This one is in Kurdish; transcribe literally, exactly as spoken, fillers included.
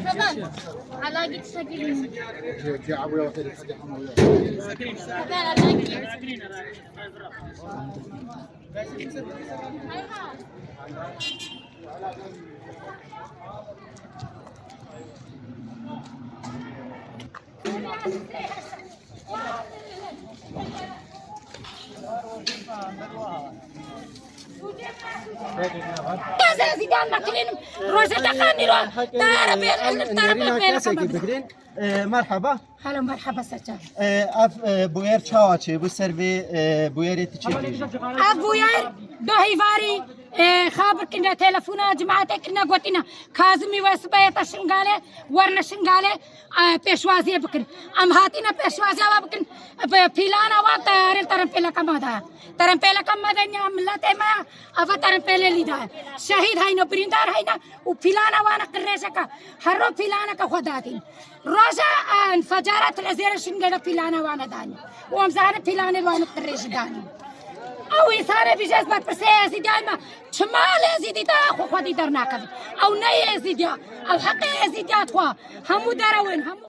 Tamam. Hala git sakın. Ez Ezîdan me kirînim. Roje te qanî ro. Tayara bêl, tayara bêl, bêl, bêl. Bigirin. E, merhaba. Halo, merhaba, serçe. E, ev, e, bûyer çawa çêbû, ser vê, e, bûyerê tu çi dibêjî? Ev bûyer du heyvarî, e, xaber kirine, telefona cemaetê kirine, gotine, Kazimî we sibe yete Şingalê, werne Şingalê, e, pêşwaziyê bikin. Em hatine pêşwaziya we bikin, bi pîlana wan teyarê li terempêleka me de. Terempêleka me de niha miletê me ye, eva terempêlê lî de. Şehîd heyne, birîndar heyne û pîlana wan e qirêjeke, her ro pîlaneke xwe datîn. Roja, e, înfecaret li Ezêrê Şingalê pîlana wan e danî. Û em zanin pîlanê wan e qirêjî danî. Ew însanê bîje ez berpirsê Êzîdiyayê me. Çima li Êzîdî de xwe xwedî dernakevin? Ew ne Êzîdiya. Ew heqê Êzîdiya dixwe. Hemû derewên, hemû